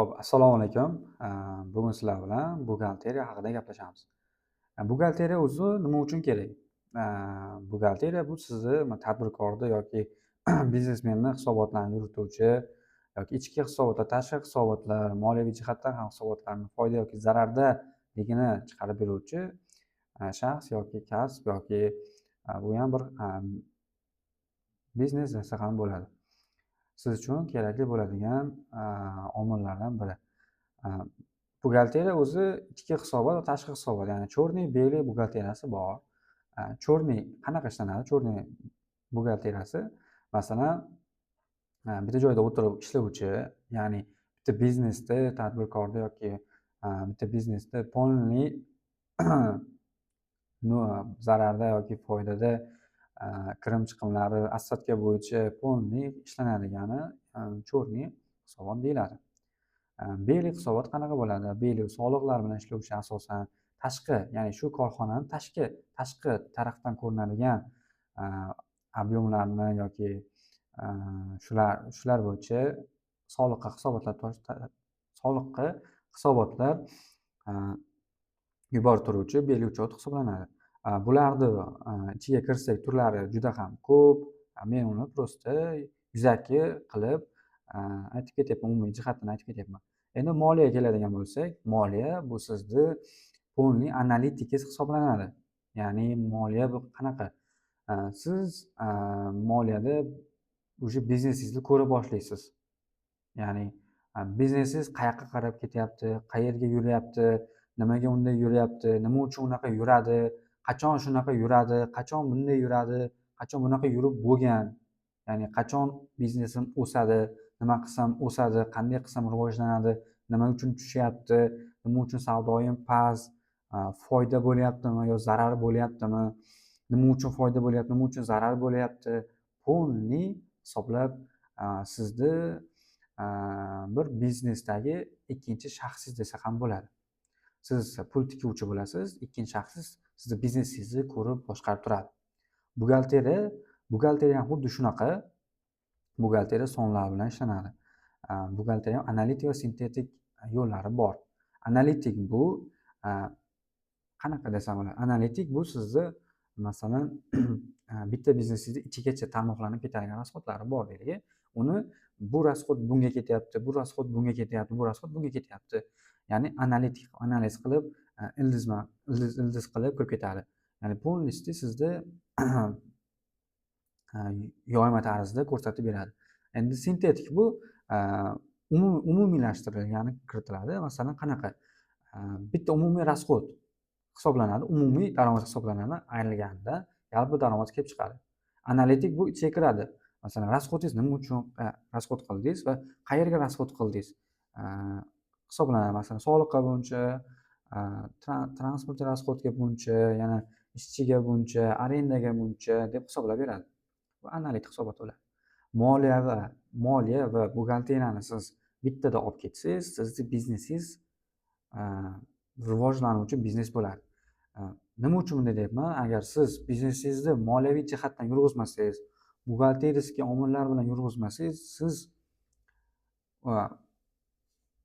Xo'p, assalomu alaykum. Bugun sizlar bilan buxgalteriya haqida gaplashamiz. Buxgalteriya o'zi nima uchun kerak? Buxgalteriya bu sizni tadbirkorni yoki biznesmenni hisobotlarini yurituvchi yoki ichki hisobotlar, tashqi hisobotlar, moliyaviy jihatdan ham hisobotlarni foyda yoki zarardaligini chiqarib beruvchi shaxs yoki kasb yoki bu ham bir biznes desa ham bo'ladi. Siz uchun kerakli bo'ladigan omillardan biri. Buxgalteriya o'zi ichki hisobot va tashqi hisobot, ya'ni черный, белый buxgalteriyasi bor. Черный qanaqa ishlanadi? Черный buxgalteriyasi, masalan, bitta joyda o'tirib ishlovchi, ya'ni bitta biznesda, tadbirkorda yoki bitta biznesda полный zararda yoki foydada, kirim chiqimlari, остатка bo'yicha полный ishlanadigani черный hisobot deyiladi. Белый hisobot qanaqa bo'ladi? Белый soliqlar bilan ishlovchi, asosan tashqi, ya'ni shu korxonani tashqi tarafdan ko'rinadigan объем larni yoki shular bo'yicha soliqqa hisobotlar yuborib turuvchi белый учет hisoblanadi. Bularni ichiga kirsak, turlari juda ham ko'p. Men uni просто yuzaki qilib aytib ketyapman, umumiy jihatdan aytib ketyapman. Endi moliyaga keladigan bo'lsak, moliya bu sizni полный analitikingiz hisoblanadi. Ya'ni moliya bu qanaqa? Siz moliyada уже biznesingizni ko'ra boshlaysiz. Ya'ni biznesingiz qayoqqa qarab ketyapti, qayerga yuryapti, nimaga unday yuryapti, nima uchun unaqa yuradi, qachon shunaqa yuradi, qachon bunday yuradi, qachon bunaqa yurib bo'lgan, ya'ni qachon biznesim o'sadi, nima qilsam o'sadi, qanday qilsam rivojlanadi, nima uchun tushyapti, nima uchun savdoyim past, foyda bo'lyaptimi yo zarar bo'lyaptimi, nima uchun foyda bo'lyapti, nima uchun zarar bo'lyapti, полный hisoblab, sizni bir biznesdagi ikkinchi shaxsingiz desa ham bo'ladi. Siz pul tikuvchi bo'lasiz, ikkinchi shaxsingiz sizni biznesingizni ko'rib, boshqarib turadi. Buxgalteriya ham xuddi shunaqa. Buxgalteriya sonlar bilan ishlanadi. Buxgalteriya ham analitik va sintetik yo'llari bor. Analitik bu qanaqa desam bo'ladi? Analitik bu sizni, masalan, bitta biznesingizni ichigacha tarmoqlanib ketadigan расход lari bor deylik. Uni bu расход bunga ketyapti, bu расход bunga ketyapti, bu расход bunga ketyapti. Ya'ni analitik analiz qilib, ildizma ildiz ildiz qilib kirib ketadi. Ya'ni полностью sizni yoyma tarzda ko'rsatib beradi. Endi sintetik bu umumiylashtirilgani kiritiladi. Masalan, qanaqa? Bitta umumiy расход hisoblanadi, umumiy daromad hisoblanadi, ayrilganda yalpi daromad kelib chiqadi. Analitik bu ichiga kiradi. Masalan, расход ingiz nima uchun расход qildingiz va qayerga расход qildingiz hisoblanadi. Masalan, soliqqa buncha, transport расход ga buncha, yana ishchiga buncha, arendaga buncha deb hisoblab beradi. Bu analitik hisobot bo'ladi. Moliya va buxgalteriyani siz bittada olib ketsangiz, sizni biznesingiz rivojlanuvchi biznes bo'ladi. Nima uchun bunday deyapman? Agar siz biznesingizni moliyaviy jihatdan yurg'izmasangiz, бухгалтерский omillar bilan yurg'izmasangiz, siz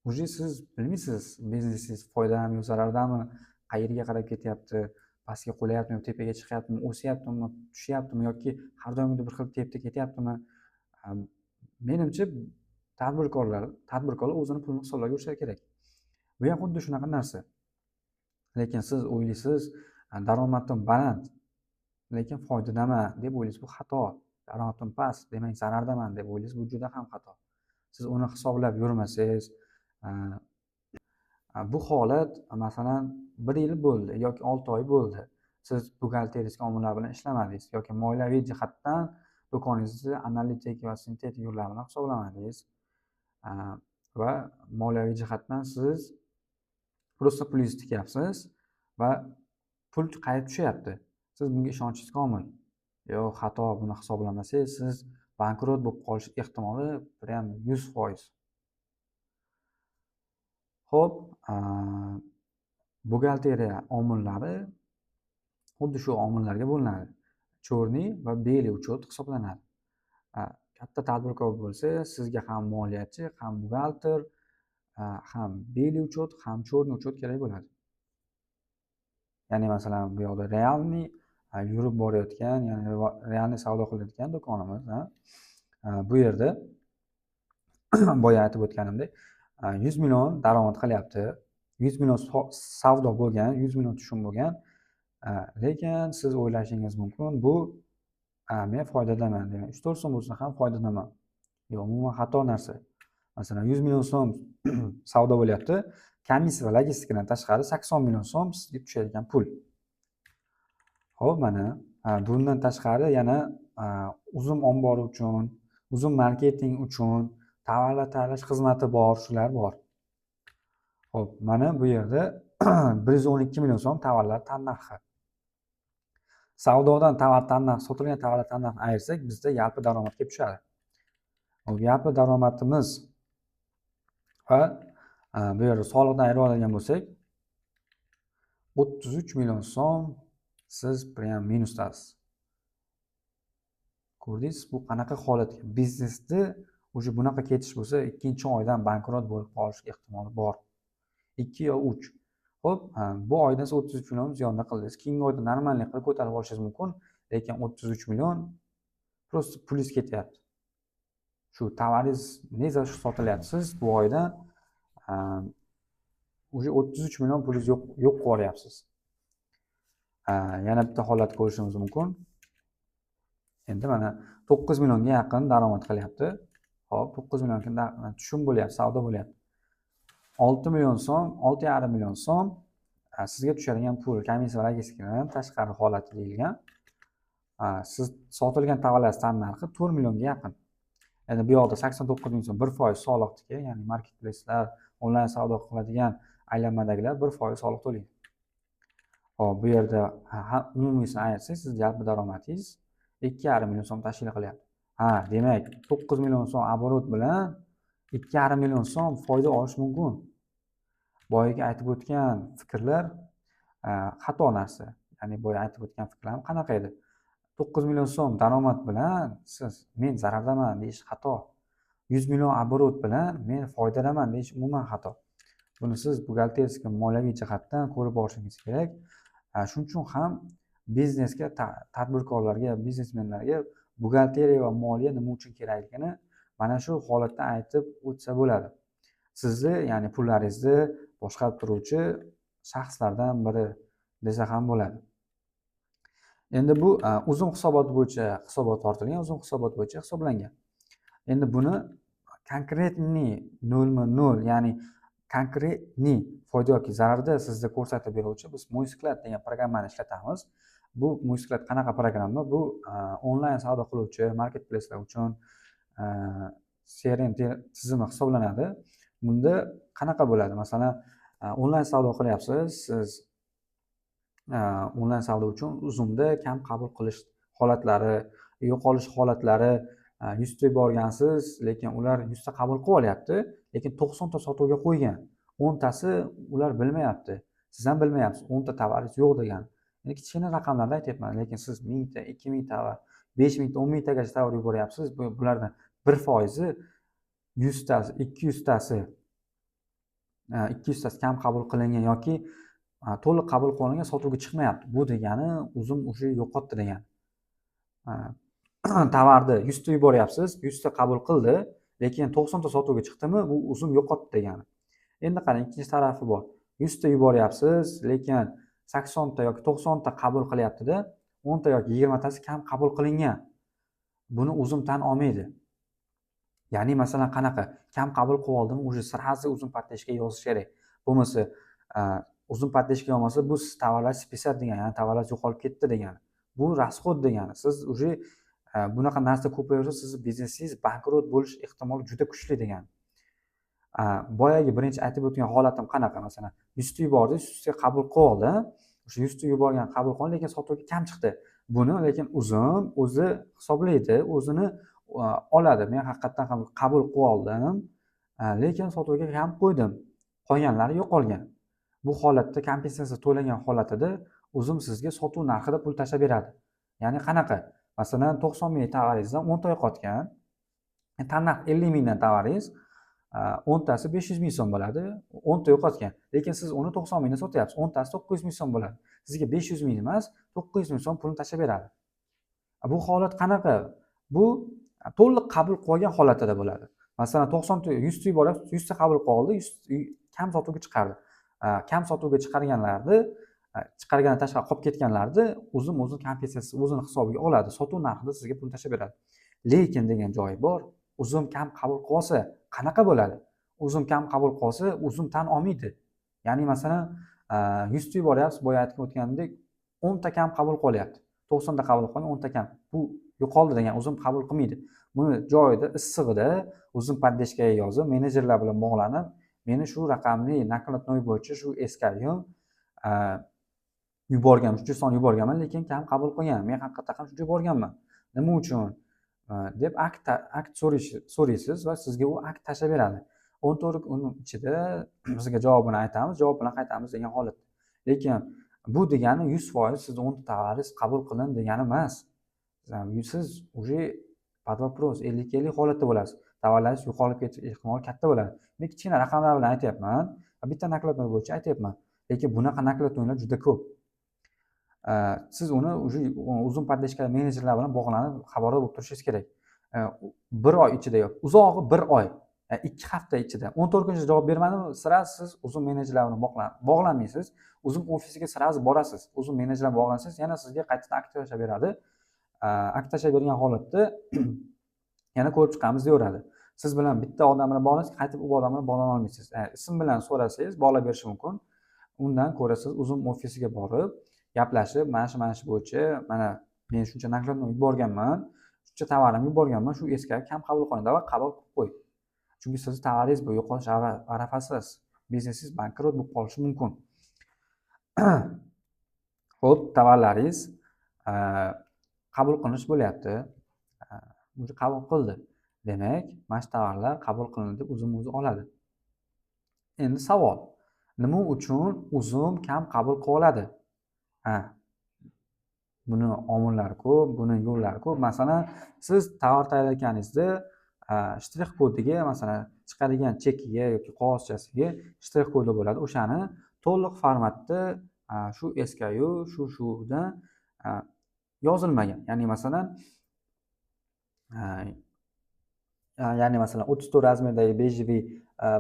уже siz bilmaysiz, biznesingiz foydami yo zarardami, qayerga qarab ketyapti, pastga qulayaptimi, tepaga chiqyaptimi, o'syaptimi, tushyaptimi yoki har doimgidek bir xil tempda ketyaptimi. Menimcha, tadbirkorlar o'zini pulini hisoblab yurishi kerak. Bu ham xuddi shunaqa narsa. Lekin siz o'ylaysiz, daromadim baland, lekin foydadaman deb o'ylaysiz, bu xato. Daromadim past, demak, zarardaman deb o'ylaysiz, bu juda ham xato. Siz uni hisoblab yurmasangiz, bu holat, masalan, bir yil bo'ldi yoki 6 oy bo'ldi, siz бухгалтерский omillar bilan ishlamadingiz yoki moliyaviy jihatdan do'koningizni analitik va sintetik yo'llar bilan hisoblamadingiz va moliyaviy jihatdan siz просто pulingizni tikyapsiz va pul qaytib tushyapti. Siz bunga ishonchingiz komil. Yo'q, xato, buni hisoblamasangiz, siz bankrot bo'lib qolish ehtimoli прям 100%. Ho'p, buxgalteriya omillari xuddi shu omillarga bo'linadi. Черный va белый учет hisoblanadi. Katta tadbirkor bo'lsa, sizga ham moliyachi, ham buxgalter Ham белый учет, ham черный учет kerak bo'ladi. Ya'ni, masalan, bu yoqda реальный yurib borayotgan, ya'ni реальный savdo qilayotgan do'konimiz. Bu yerda boya aytib o'tganimdek, 100 million daromad qilyapti, 100 million savdo bo'lgan, 100 million tushum bo'lgan. Lekin siz o'ylashingiz mumkin, bu men foydadaman, demak, 3-4 so'm bo'lsa ham foydadaman. Yo'q, umuman xato narsa. Masalan, 100 million so'm savdo bo'lyapti, komissiya va logistikadan tashqari 80 million so'm sizga tushadigan pul. Ho'p, mana bundan tashqari yana Uzum ombori uchun, Uzum marketing uchun tovarlar tayyorlash xizmati bor, shular bor. Ho'p, mana bu yerda 112 million so'm tovarlar tannarxi. Savdodan tovar tannarxi, sotilgan tovarlar tannarxini ayirsak, bizda yalpi daromad kelib tushadi. Ho'p, yalpi daromadimiz va bu yerda soliqdan ayirib oladigan bo'lsak, 33 million so'm siz прям minusdasiz. Ko'rdingiz, bu qanaqa holat? Biznesni уже bunaqa ketish bo'lsa, ikkinchi oydan bankrot bo'lib qolish ehtimoli bor, ikki yo uch. Ho'p, bu oyda siz 33 million ziyonda qildingiz. Keyingi oyda нормальный qilib ko'tarib olishingiz mumkin, lekin 33 million просто pulingiz ketyapti. Shu tovaringiz neza shu sotilyapti, siz bu oydan уже 33 million pulingizni yo'q qilib yuboryapsiz. Yana bitta holat ko'rishimiz mumkin. Endi mana 9 millionga yaqin daromad qilyapti. Ho'p, 9 million tushum bo'lyapti, savdo bo'lyapti. 6 million so'm, 6,5 million so'm sizga tushadigan pul, komissiya va logistikadan tashqari holati deyilgan. Siz sotilgan tovarlar tannarxi 4 millionga yaqin. Endi bu yoqda 89 ming so'm 1% soliqniki, ya'ni marketplacelar, onlayn savdo qiladigan aylanmadagilar 1% soliq to'laydi. Ho'p, bu yerda umumiysini aytsak, sizni yalpi daromadingiz 2,5 million so'm tashkil qilyapti. Ha, demak, 9 million so'm оборот bilan 2,5 million so'm foyda olish mumkin. Boyagi aytib o'tgan fikrlar xato narsa. Ya'ni boya aytib o'tgan fikrlarim qanaqa edi? 9 million so'm daromad bilan siz men zarardaman deyish xato. 100 million оборот bilan men foydadaman deyish umuman xato. Buni siz бухгалтерский, moliyaviy jihatdan ko'rib borishingiz kerak. Shuning uchun ham biznesga, tadbirkorlarga, biznesmenlarga buxgalteriya va moliya nima uchun kerakligini mana shu holatda aytib o'tsa bo'ladi. Sizni, ya'ni pullaringizni boshqarib turuvchi shaxslardan biri desa ham bo'ladi. Endi bu Uzum hisoboti bo'yicha hisobot tortilgan, Uzum hisoboti bo'yicha hisoblangan. Endi buni конкретный 0,0, ya'ni конкретный foyda yoki zararda sizga ko'rsatib beruvchi biz "Мой склад" degan programmani ishlatamiz. Bu "Мой склад" qanaqa programma? Bu onlayn savdo qiluvchi marketplacelar uchun CRM tizimi hisoblanadi. Bunda qanaqa bo'ladi? Masalan, onlayn savdo qilyapsiz, siz onlayn savdo uchun Uzumda kam qabul qilish holatlari, yo'qolish holatlari, 100 ta yuborgansiz, lekin ular 100 ta qabul qilib olyapti, lekin 90 ta sotuvga qo'ygan, 10 tasi ular bilmayapti, siz ham bilmayapsiz, 10 ta tovaringiz yo'q degani. Endi kichkina raqamlarda aytyapman, lekin siz 1000 ta, 2000 tovar, 5000 ta, 10 000 tagacha tovar yuboryapsiz. Bulardan 1 foizi, 100 tasi, 200 tasi, 200 tasi kam qabul qilingan yoki to'liq qabul qilingan, sotuvga chiqmayapti. Bu degani Uzum уже yo'qotdi degani. Tovarni 100 ta yuboryapsiz, 100 ta qabul qildi, lekin 90 ta sotuvga chiqdimi, bu Uzum yo'qotdi degani. Endi qarang, ikkinchi tarafi bor. 100 ta yuboryapsiz, lekin 80 ta yoki 90 ta qabul qilyaptida, 10 ta yoki 20 tasi kam qabul qilingan. Buni Uzum tan olmaydi. Ya'ni, masalan, qanaqa kam qabul qilib oldimi, уже сразу Uzum поддержка ga yozish kerak. Bo'lmasa, Uzum поддержка yozmasa, bu siz tovarlar списать degani, ya'ni tovarlar yo'qolib ketdi degani. Bu расход degani. Siz уже bunaqa narsa ko'payaversa, sizni biznesingiz bankrot bo'lish ehtimoli juda kuchli degani. Boyagi birinchi aytib o'tgan holatim qanaqa? Masalan, 100 ta yubordingiz, 100 ta qabul qilib oldi. O'sha 100 ta yuborgan qabul qildi, lekin sotuvga kam chiqdi. Buni lekin Uzum o'zi hisoblaydi, o'zini oladi. Men haqiqatdan ham qabul qilib oldim, lekin sotuvga kam qo'ydim, qolganlari yo'qolgan. Bu holatda kompensatsiya to'langan holatida Uzum sizga sotuv narxida pul tashlab beradi. Ya'ni qanaqa? Masalan, 90 ming tovaringizdan 10 ta yo'qotgan, tannarx 50 mingdan tovaringiz. 10 tasi 500 000 so'm bo'ladi, 10 ta yo'qotgan. Lekin siz uni 90 000da sotyapsiz, 10 tasi 900 000 so'm bo'ladi. Sizga 500 000 emas, 900 000 so'm pulni tashlab beradi. Bu holat qanaqa? Bu to'liq qabul qilib olgan holatida bo'ladi. Masalan, 90 ta, 100 ta yuboryapsiz, 100 ta qabul qilib oldi, 100 kam sotuvga chiqardi. Kam sotuvga chiqarganlarni, chiqargandan tashqari qolib ketganlarni Uzum o'zini kompensatsiyasi, o'zini hisobiga oladi, sotuv narxida sizga pulni tashlab beradi. Lekin degan joyi bor: Uzum kam qabul qilib olsa, qanaqa bo'ladi? Uzum kam qabul qilib olsa, Uzum tan olmaydi. Ya'ni, masalan, 100 ta yuboryapsiz, boya aytib o'tganimdek, 10 ta kam qabul qilib olyapti, 90 ta qabul qilgan, 10 ta kam, bu yo'qoldi degan, Uzum qabul qilmaydi buni. Joyida, issig'ida Uzum поддержка ga yozib, menejerlar bilan bog'lanib, meni shu raqamli накладной bo'yicha shu SKUm yuborgan, shuncha son yuborganman, lekin kam qabul qilgan, men haqiqatdan ham shuncha yuborganman, nima uchun deb akt so'raysiz va sizga u akt tashlab beradi. 14 kun ichida sizga javobini aytamiz, javob bilan qaytamiz degan holatda. Lekin bu degani 100% sizni 10 ta tovaringiz qabul qilindi degani emas. Siz уже под вопрос, 50:50 holatda bo'lasiz, tovarlaringiz yo'qolib ketish ehtimoli katta bo'ladi. Men kichkina raqamlar bilan aytyapman, bitta накладной bo'yicha aytyapman, lekin bunaqa накладной lar juda ko'p. Siz uni уже Uzum поддержка menejerlar bilan bog'lanib, xabardor bo'lib turishingiz kerak. Bir oy ichida yo'q, uzog'i bir oy, 2 hafta ichida, 14 kun ichida javob bermadimi, сразу siz Uzum menejerlar bilan bog'lanmaysiz, Uzum ofisiga сразу borasiz. Uzum menejerlar bilan bog'lansangiz, yana sizga qaytadan akt tashlab beradi. Akt tashlab bergan holatda yana ko'rib chiqamiz deyaveradi. Siz bilan bitta odam bilan bog'lansangiz, qaytib u odam bilan bog'lana olmaysiz. Ism bilan so'rasangiz, bog'lab berishi mumkin. Undan ko'ra siz Uzum ofisiga borib gaplashib, mana shu, mana shu bo'yicha, mana men shuncha накладной yuborganman, shuncha tovarimni yuborganman, shu SKU kam qabul qilindi va qabul qilib qo'y, chunki sizni tovaringiz bu yo'qotish arafasiz, biznesingiz bankrot bo'lib qolishi mumkin. Ho'p, tovarlaringiz qabul qilinish bo'lyapti, уже qabul qildi, demak, mana shu tovarlar qabul qilindi deb Uzum o'zi oladi. Endi savol: nima uchun Uzum kam qabul qilib oladi? Ha, buni omillari ko'p, buni yo'llari ko'p. Masalan, siz tovar tayyorlayotganingizda shtrix kodiga, masalan, chiqadigan chekiga yoki qog'ozchasiga shtrix kodi bo'ladi, o'shani to'liq formatda shu SKU shu shudan yozilmagan. Ya'ni masalan, 34 размер dagi бежевый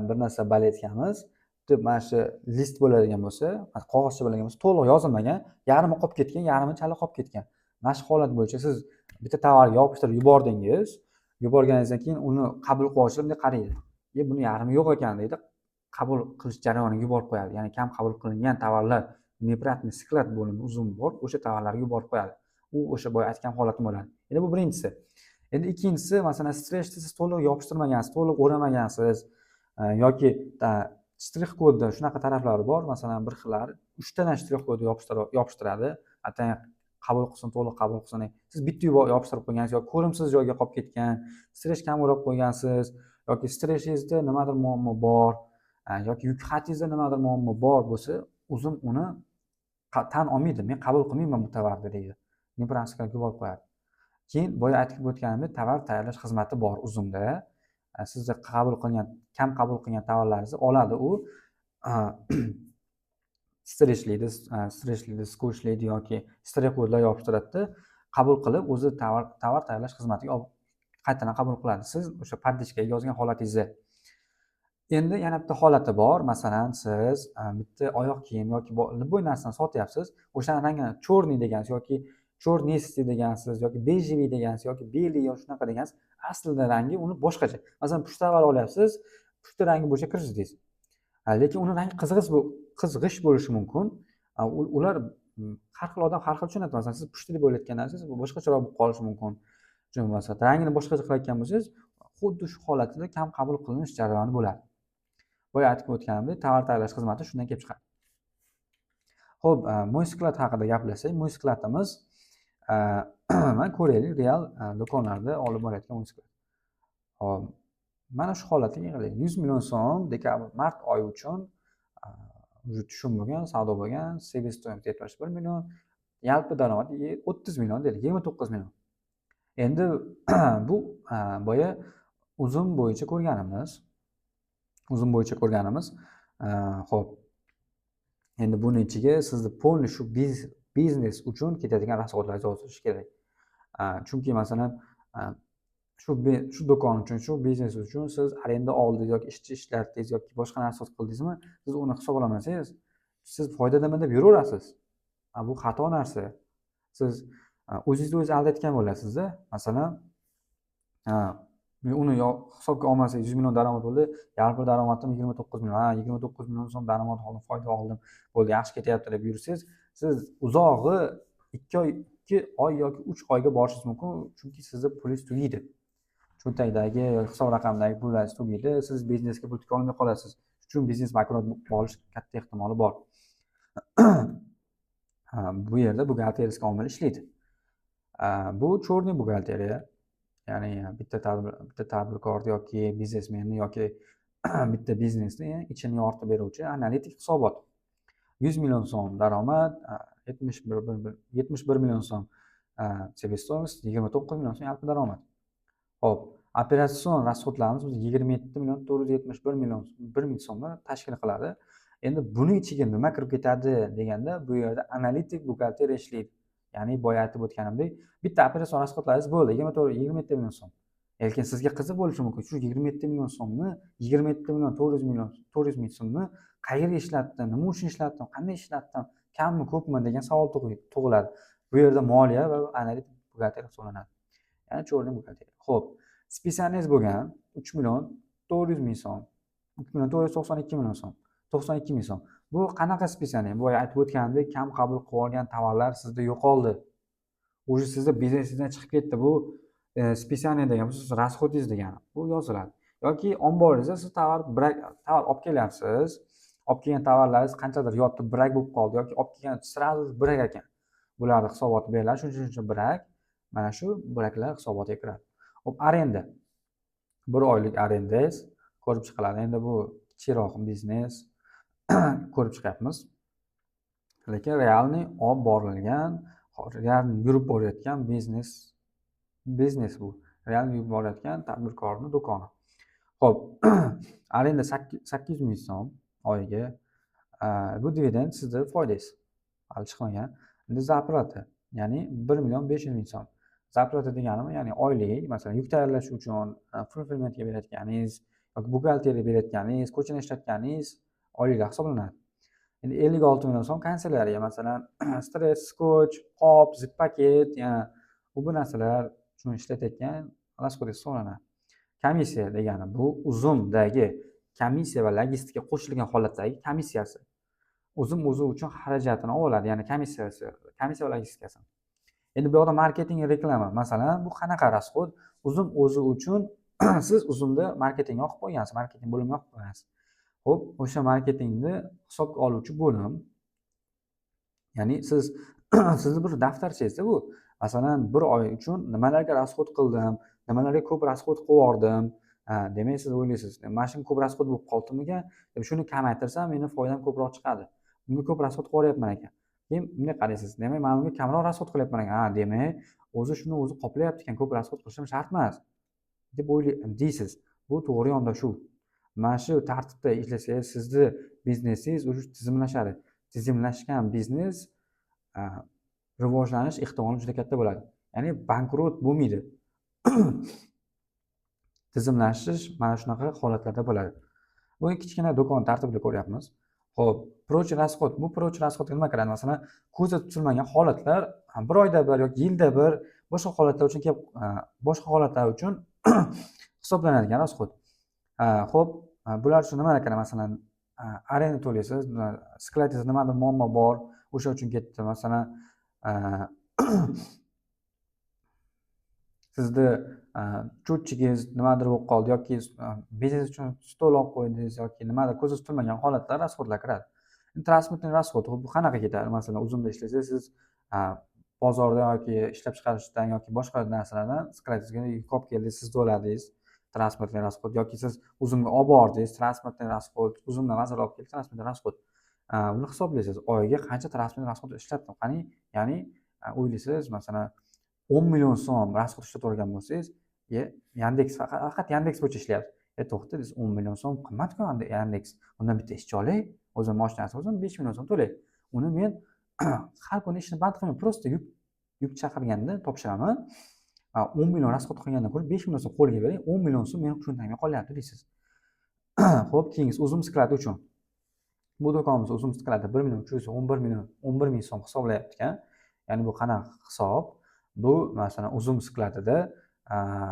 bir narsa балетка miz deb mana shu list bo'ladigan bo'lsa, qog'ozcha bo'ladigan bo'lsa, to'liq yozilmagan, yarmi qolib ketgan, yarmi chala qolib ketgan. Mana shu holat bo'yicha siz bitta tovarga yopishtirib yubordingiz. Yuborganingizdan keyin uni qabul qiluvchilar bunday qaraydi: "E, buni yarmi yo'q ekan", deydi, qabul qilish jarayoniga yuborib qo'yadi. Ya'ni kam qabul qilingan tovarlar, необратный склад bo'limi Uzum bor, o'sha tovarlarga yuborib qo'yadi. U o'sha boya aytgan holatim bo'ladi. Endi bu birinchisi. Endi ikkinchisi, masalan, стрейч ni siz to'liq yopishtirmagansiz, to'liq o'ramagansiz yoki shtrix kodda shunaqa taraflari bor, masalan, bir xillari uchtadan shtrix kod yopishtiradi, atayin qabul qilsin, to'liq qabul qilsin. Siz bitta yopishtirib qo'ygansiz yoki ko'rimsiz joyga qolib ketgan, стрейч kam o'rab qo'ygansiz yoki стрейч ingizda nimadir muammo bor yoki yuk xatingizda nimadir muammo bor bo'lsa, Uzum uni tan olmaydi, "Men qabul qilmayman bu tovarni", deydi, необратный yuborib qo'yadi. Keyin boya aytib o'tganimdek, tovar tayyorlash xizmati bor Uzumda. Sizni qabul qilgan, kam qabul qilgan tovarlaringizni oladi, u стрейч laydi, стрейч laydi, skochlaydi yoki shtrix kodlar yopishtiradida, qabul qilib, o'zi tovar tayyorlash xizmatiga olib qaytadan qabul qiladi, siz o'sha поддержка ga yozgan holatingizda. Endi yana bitta holati bor. Masalan, siz bitta oyoq kiyim yoki любой narsani sotyapsiz, o'shani rangini черный degansiz yoki чернистый degansiz yoki бежевый degansiz yoki белый yoki shunaqa degansiz, aslida rangi uni boshqacha. Masalan, pushti tovar olyapsiz, pushti rangi bo'yicha kirgizdingiz, lekin uni rangi qizg'ish bo'lishi mumkin. Ular har xil odam har xil tushunadi. Masalan, siz pushti deb o'ylayotgan narsangiz boshqacharoq bo'lib qolishi mumkin. Masalan, rangini boshqacha qilayotgan bo'lsangiz, xuddi shu holatida kam qabul qilinish jarayoni bo'ladi. Boya aytib o'tganimdek, tovar tayyorlash xizmati shundan kelib chiqadi. Ho'p, "Мой склад" haqida gaplashsak, "Мой склад" imiz, mana ko'raylik, real do'konlarda olib borayotgan "Мой склад". Hop, mana shu holatga qarang: 100 million so'm dekabr, mart oyi uchun уже tushum bo'lgan, savdo bo'lgan, себестоимость 71 million, ялпы daromad 30 million deylik, 29 million. Endi bu boya Uzum bo'yicha ko'rganimiz. Uzum bo'yicha ko'rganimiz. Xo'p. Endi buni ichiga sizni полный shu biznes uchun ketadigan расход larni yozilishi kerak. Chunki masalan, shu do'kon uchun, shu biznes uchun siz arenda oldingiz yoki ishchi ishlatdingiz yoki boshqa narsa qildingizmi, siz uni hisoblamasangiz, siz foydadaman deb yuraverasiz. Bu xato narsa. Siz o'zingizni o'zingiz aldayotgan bo'lasizda. Masalan, uni hisobga olmasak, 100 million daromad bo'ldi, yarim daromadim 29 million. Ha, 29 million so'm daromad oldim, foyda oldim, bo'ldi, yaxshi ketyapti deb yursangiz, siz uzog'i 2 oy, 2 oy yoki 3 oyga borishingiz mumkin, chunki sizni pulingiz tugaydi. Cho'ntakdagi yoki hisob raqamidagi pullaringiz tugaydi, siz biznesga pul tika olmay qolasiz. Shuning uchun biznes bankrot bo'lish katta ehtimoli bor. Bu yerda бухгалтерский omil ishlaydi. Bu черный buxgalteriya, ya'ni bitta tadbirkorni yoki biznesmenni yoki bitta biznesni ichini yoritib beruvchi analitik hisobot. 100 million so'm daromad, 71 million so'm себестоимость, 29 million so'm yalpi daromad. Xo'p, operatsion расход larimiz 27 million 471 million 1 ming so'mni tashkil qiladi. Endi buni ichiga nima kirib ketadi deganda, bu yerda analitik buxgalteriya ishlaydi. Ya'ni boya aytib o'tganimdek, bitta operatsion расход laringiz bo'ldi 24, 27 million so'm. Lekin sizga qiziq bo'lishi mumkin. Shu 27 million so'mni, 27 million 400 million 400 ming so'mni qayerga ishlatdim, nima uchun ishlatdim, qanday ishlatdim, kammi, ko'pmi degan savol tug'iladi. Bu yerda moliya va analitik buxgalteriya hisoblanadi. Ya'ni черный buxgalteriya. Xo'p, списания ngiz bo'lgan 3 million 400 ming so'm, 3 million 492 million so'm, 92 ming so'm. Bu qanaqa списание? Boya aytib o'tganimdek, kam qabul qilib olgan tovarlar sizda yo'qoldi. Уже sizni biznesingizdan chiqib ketdi. Bu списание degan, bu siz расход ingiz degani. Bu yoziladi. Yoki omboringizda siz tovar, брак tovar olib kelyapsiz. Olib kelgan tovarlaringiz qanchadir yotib, брак bo'lib qoldi yoki olib kelgan сразу брак ekan. Bularni hisoboti beriladi. Shuncha shuncha брак, mana shu брак lar hisobotiga kiradi. Xo'p, arenda. Bir oylik arendangiz ko'rib chiqiladi. Endi bu kichikroq biznes ko'rib chiqyapmiz. Lekin реальный olib borilgan, реальный yurib borayotgan biznes bu. Реальный yurib borayotgan tadbirkorni do'koni. Xo'p, arenda 800 ming so'm oyiga. Bu dividend sizni foydangiz. Hali chiqmagan. Endi зарплата, ya'ni 1 million 500 ming so'm. Зарплата deganimi, ya'ni oylik, masalan, yuk tayyorlash uchun fulfillmentga berayotganingiz yoki buxgalteriya berayotganingiz, ko'chani ishlatganingiz oyliklar hisoblanadi. Endi 56 million so'm kanselyariya, masalan, стресс, скотч, qop, zip paket, yana bu narsalar uchun ishlatayotgan расход hisoblanadi. Komissiya degani bu Uzumdagi komissiya va logistika qo'shilgan holatdagi komissiyasi. Uzum o'zi uchun xarajatini oladi, ya'ni komissiyasi, komissiya va logistikasi. Endi bu yoqda marketing, reklama, masalan, bu qanaqa расход? Uzum o'zi uchun siz Uzumda marketing yoqib qo'ygansiz, marketing bo'limi yoqib qo'ygansiz. Xo'p, o'sha marketingni hisobga oluvchi bo'lim, ya'ni sizni bir daftarchangizda bu. Masalan, bir oy uchun nimalarga расход qildim, nimalarga ko'p расход qilib yubordim. Demak, siz o'ylaysiz, mana shunga ko'p расход bo'lib qoldimikan, deb shuni kamaytirsam, meni foydam ko'proq chiqadi. Bunga ko'p расход qilib yuboryapman ekan. Keyin bunday qaraysiz, demak, man bunga kamroq расход qilyapman ekan. Ha, demak, o'zi shuni o'zi qoplayapti ekan, ko'p расход qilishim shart emas deb deysiz. Bu to'g'ri yondashuv. Mana shu tartibda ishlasangiz, sizni biznesingiz уже tizimlashadi. Tizimlashgan biznes rivojlanish ehtimoli juda katta bo'ladi. Ya'ni bankrot bo'lmaydi. Tizimlashish mana shunaqa holatlarda bo'ladi. Bu kichkina do'kon tartibida ko'ryapmiz. Xo'p, прочий расход. Bu прочий расход ga nima kiradi? Masalan, ko'zda tutilmagan holatlar, bir oyda bir yoki yilda bir boshqa holatlar uchun kelib, boshqa holatlar uchun hisoblanadigan расход. Xo'p, bular uchun nimalar kiradi? Masalan, arenda to'laysiz, склад ingizda nimadir muammo bor, o'sha uchun ketdi. Masalan, sizni счётчик ingiz nimadir bo'lib qoldi yoki biznes uchun stol olib qo'ydingiz yoki nimadir ko'zda tutilmagan holatlar, расход lar kiradi. Транспортный расход bu qanaqa ketadi? Masalan, Uzumda ishlasangiz, siz bozorda yoki ishlab chiqarishdan yoki boshqa narsalardan склад ingizga yuk olib keldingiz, siz to'ladingiz, транспортный расход, yoki siz Uzumga olib bordingiz, транспортный расход, Uzumdan masalan olib keldik, транспортный расход. Buni hisoblaysiz. Oyiga qancha транспортный расход ishlatdim? Qani, ya'ni o'ylaysiz, masalan, 10 million so'm расход ishlatib yuborgan bo'lsangiz, Yandex, faqat Yandex bo'yicha ishlayapsiz. To'xta deysiz, 10 million so'm qimmat-ku Yandex. Undan bitta ishchi olay, o'zim mashinasi bo'lsin, 5 million so'm to'lay. Uni men har kuni ishni band qilmayman, просто yuk chaqirganda topshiraman. 10 million расход qilgandan ko'ra 5 million so'm qo'lga bering, 10 million so'm meni cho'ntagimga qolyapti deysiz. Xo'p, keyingisi Uzum склад i uchun. Bu do'konimiz Uzum склад i 1 million 311 million 11 ming so'm hisoblayapti ekan. Ya'ni bu qanaqa hisob? Bu masalan Uzum склад ida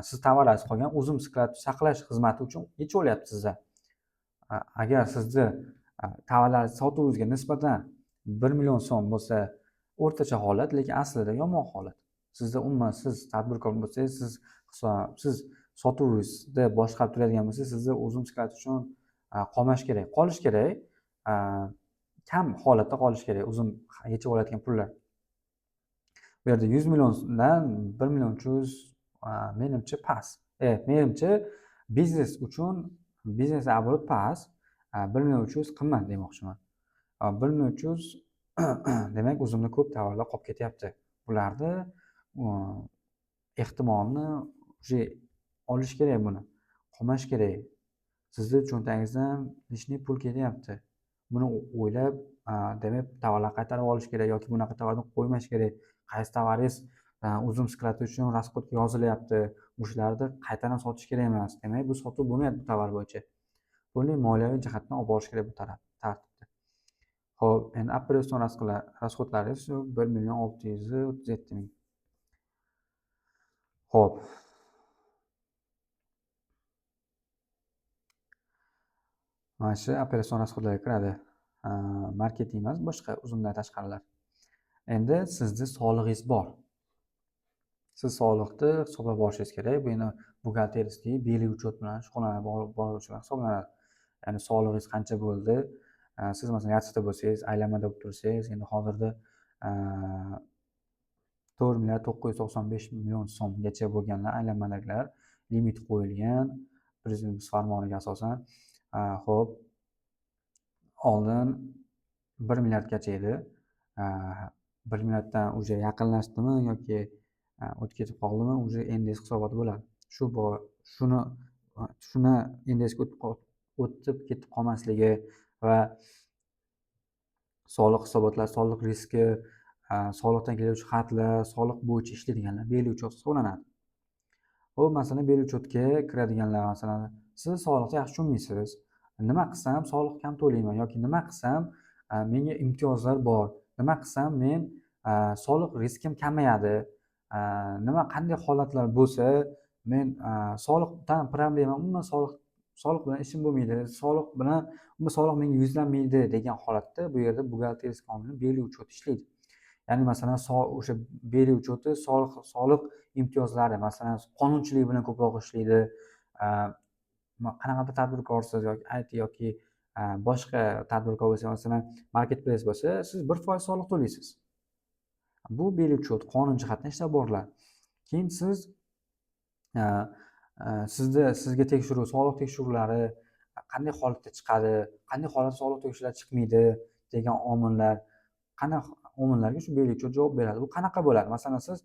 siz tovarlaringiz qolgan Uzum склад saqlash xizmati uchun necha olyapti sizdan? Agar sizni tovarlar sotuvingizga nisbatan 1 million so'm bo'lsa, o'rtacha holat, lekin aslida yomon holat. Sizda umuman siz tadbirkor bo'lsangiz, siz sotuvingizda boshqarib turadigan bo'lsangiz, sizni Uzum склад uchun qolmash kerak, qolish kerak. Kam holatda qolishi kerak Uzum yechib oladigan pullar. Bu yerda 100 milliondan 1 million 300 menimcha past. Menimcha biznes uchun biznes оборот past, 1 million 300 qimmat demoqchiman. 1 million 300 demak Uzumda ko'p tovarlar qolib ketyapti. Bularni ehtimolni уже olish kerak buni. Qolmash kerak. Sizni cho'ntagingizdan лишний pul ketyapti. Buni o'ylab, demak tovarlar qaytarib olish kerak yoki bunaqa tovarni qo'ymash kerak. Qaysi tovaringiz Uzum склад i uchun расход ga yozilyapti, o'shalarni qaytadan sotish kerak emas. Demak, bu sotuv bo'lmayapti bu tovar bo'yicha. Buni moliyaviy jihatdan olib borish kerak bu taraf tartibda. Xo'p, endi operatsion расход laringiz 1 million 637 ming. Xo'p. Mana shu operatsion расход larga kiradi. Marketing emas, boshqa Uzumdan tashqarilar. Endi sizni solig'ingiz bor. Siz soliqni hisoblab borishingiz kerak. Bu endi buxgalteriyskiy белый учет bilan shug'ullanib boruvchilar hisoblanadi. Ya'ni solig'ingiz qancha bo'ldi? Siz masalan Yatsida bo'lsangiz, aylanmada bo'lib tursangiz, endi hozirda 4 milliard 995 million so'mgacha bo'lganlar aylanmadagilar limit qo'yilgan prezidentimiz farmoniga asosan. Xo'p, oldin 1 milliardgacha edi. 1 milliarddan уже yaqinlashdimi yoki o'tib ketib qoldimi, уже NDS hisoboti bo'ladi. Shu shuni NDSga o'tib ketib qolmasligi va soliq hisobotlar, soliq riski, soliqdan keluvchi xatlar, soliq bo'yicha ishlaydiganlar белый учет hisoblanadi. Xo'p, masalan, белый учет ga kiradiganlar, masalan, siz soliqni yaxshi tushunmaysiz. Nima qilsam soliq kam to'layman yoki nima qilsam menga imtiyozlar bor, nima qilsam men soliq riskim kamayadi, nima qanday holatlar bo'lsa men soliqdan problema, umuman soliq bilan ishim bo'lmaydi, soliq bilan umuman soliq menga yuzlanmaydi degan holatda bu yerda buxgalteriya qonuni белый учет ishlaydi. Ya'ni masalan o'sha белый учет i soliq imtiyozlari, masalan, qonunchilik bilan ko'proq ishlaydi. Qanaqadir tadbirkorsiz yoki IT yoki boshqa tadbirkor bo'lsa, masalan, marketplace bo'lsa, siz 1% soliq to'laysiz. Bu белый учет qonun jihatdan ishlab boriladi. Keyin siz sizga tekshiruv, soliq tekshiruvlari qanday holatda chiqadi, qanday holatda soliq tekshiruvlari chiqmaydi degan omillar, qanday omillarga shu белый учет javob beradi. Bu qanaqa bo'ladi? Masalan, siz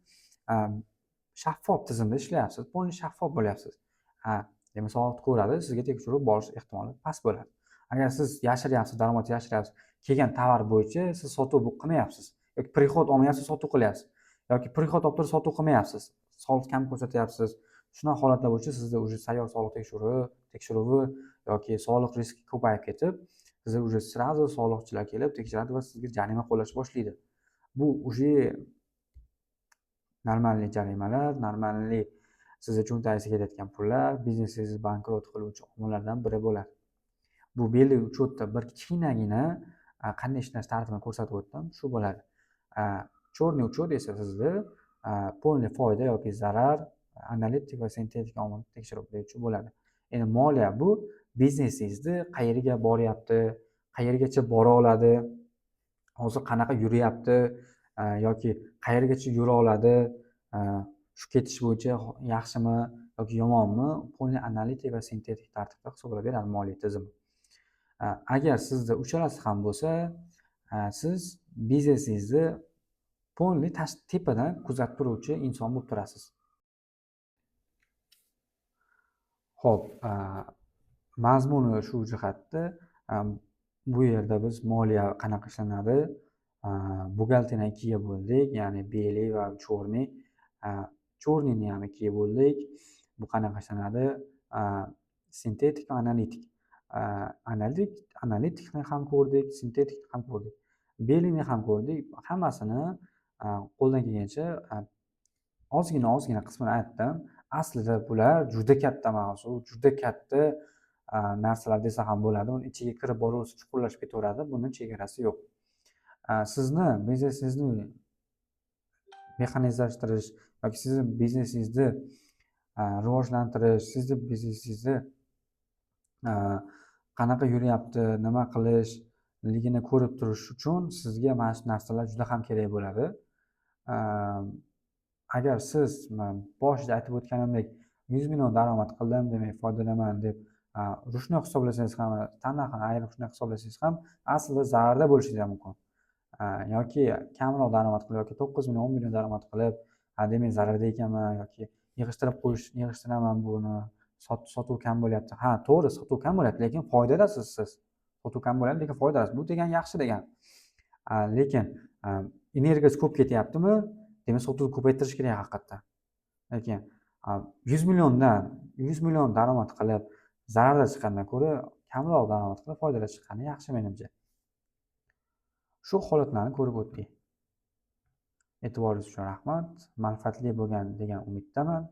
shaffof tizimda ishlayapsiz, полный shaffof bo'lyapsiz. Demak, soliqni ko'radi, sizga tekshiruv borish ehtimoli past bo'ladi. Agar siz yashiryapsiz, daromad yashiryapsiz, kelgan tovar bo'yicha siz sotuv qilmayapsiz yoki приход olmayapsiz, sotuv qilyapsiz yoki приход olib turib sotuv qilmayapsiz, soliq kam ko'rsatyapsiz. Shunaqa holatlar bo'yicha sizda уже sayyor soliq tekshiruvi yoki soliq riski ko'payib ketib, sizga уже сразу soliqchilar kelib tekshiradi va sizga jarima qo'llash boshlaydi. Bu уже normalniy jarimalar, normalniy sizni cho'ntagingizga ketayotgan pullar, biznesingizni bankrot qiluvchi omillardan biri bo'ladi. Bu белый учет da bir kichkinagina qanday ishlash tartibini ko'rsatib o'tdim, shu bo'ladi. Черный учет esa sizni полный foyda yoki zarar analitik va sintetik omil tekshirib beruvchi bo'ladi. Endi moliya bu biznesingizni qayerga boryapti, qayergacha bora oladi, hozir qanaqa yuryapti yoki qayergacha yura oladi, shu ketish bo'yicha yaxshimi yoki yomonmi, полный analitik va sintetik tartibda hisoblab beradi moliya tizimi. Agar sizda uchalasi ham bo'lsa, siz biznesingizni полный tepadan kuzatib turuvchi inson bo'lib turasiz. Xo'p, Mazmuni shu jihatda, bu yerda biz moliya qanaqa ishlanadi, buxgalteriyani ikkiga bo'ldik, ya'ni белый va черный. Черный ni ham ikkiga bo'ldik. Bu qanaqa ishlanadi? Sintetik va analitik. Analitikni ham ko'rdik, sintetikni ham ko'rdik. Белый ni ham ko'rdik. Hammasini qo'ldan kelgancha ozgina ozgina qismini aytdim. Aslida bular juda katta mavzu, juda katta narsalar desa ham bo'ladi. Uni ichiga kirib boraversa, chuqurlashib ketaveradi. Buni chegarasi yo'q. Sizni biznesingizni mexanizlashtirish yoki sizni biznesingizni rivojlantirish, sizni biznesingizni qanaqa yuryapti, nima qilishligini ko'rib turish uchun sizga mana shu narsalar juda ham kerak bo'ladi. Agar siz, boshida aytib o'tganimdek, 100 million daromad qildim, demak, foydadaman deb ручной hisoblasangiz ham, tannarxini ayirib shunday hisoblasangiz ham, aslida zararda bo'lishingiz ham mumkin. Yoki kamroq daromad qilib yoki 9 million, 10 million daromad qilib, demak, zararda ekanman yoki yig'ishtirib qo'yish, yig'ishtiraman buni, sotuv kam bo'lyapti. Ha, to'g'ri, sotuv kam bo'lyapti, lekin foydadasiz siz. Sotuv kam bo'lyapti, lekin foydasiz. Bu degani yaxshi degani. Lekin energiyasi ko'p ketyaptimi, demak, sotuvni ko'paytirish kerak haqiqatdan. Lekin 100 milliondan 100 million daromad qilib, zararda chiqqandan ko'ra kamroq daromad qilib, foydada chiqqani yaxshi menimcha. Shu holatlarni ko'rib o'tdik. E'tiboringiz uchun rahmat. Manfaatli bo'lgan degan umiddaman.